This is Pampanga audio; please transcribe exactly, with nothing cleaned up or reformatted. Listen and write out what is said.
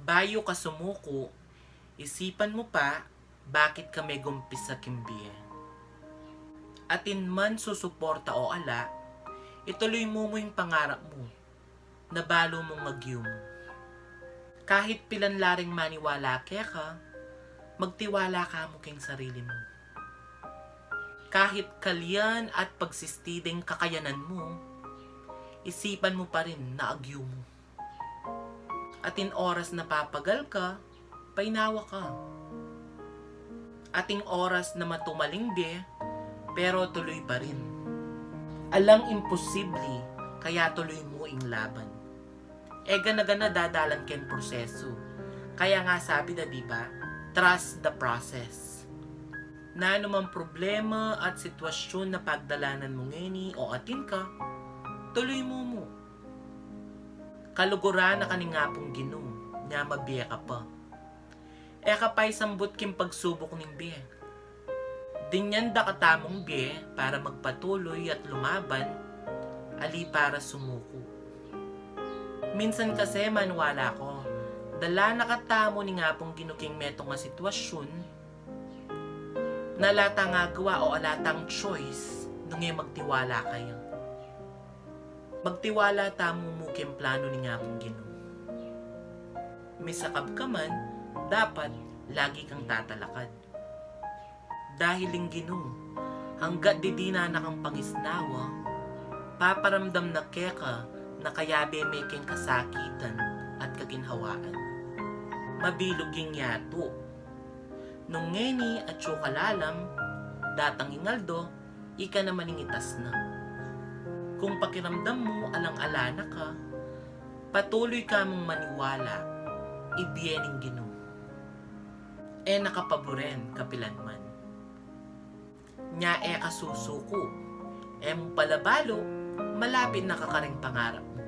Bayu ka sumuku, isipan mu pa bakit ka megumpisa king bie. Atin man susuporta o ala, ituloy mu mu ing pangarap mu na balu mung agyu mu. Kahit pilan la ring maniwala keka, magtiwala ka mu king sarili mu. Kahit kalian at pagsistiding kakayanan mu, isipan mu pa rin na agyu mu. Atin oras na papagal ka, painawa ka. Atin oras na matumal ing bie, pero tuloy pa rin. Alang imposible, kaya tuloy mu ing laban. E gana-gana dadalan keng prosesu. Kaya nga sabi da, di ba? Trust the process. Nanu mang problema at sitwasyun na pagdalanan mu ngeni o atin ka, tuloy mu mu. Kaluguran na ka ning Apung Ginu, nya mabie ka pa. E ka pa isambut king pagsubuk ning bie. Dinyanda ka tamung bie para magpatuloy at lumaban, ali para sumuku. Minsan kasi maniwala ko, dala na ka tamu ning Apung Ginu king metung a sitwasyun, na ala tang agawa o ala tang choice, nung e magtiwala kaya. Magtiwala tamu mu king planu ning Apung Ginu. Misakab ka man, dapat lagi kang tatalakad. Dahil ing Ginu, anggat didinan na kang pangisnawa, paparamdam na keka na kayabe me king kasakitan at kaginhawaan. Mabilug ing yatu. Nung ngeni atyu ka lalam, datang ing aldo, ika naman ing itas na. Kung pakiramdam mu alang ala na ka, patuloy ka mung maniwala, ibie ning Ginu. E na ka paburen kapilan man. Nya e ka susuku. E mu pala balu, malapit na ka karing pangarap mu.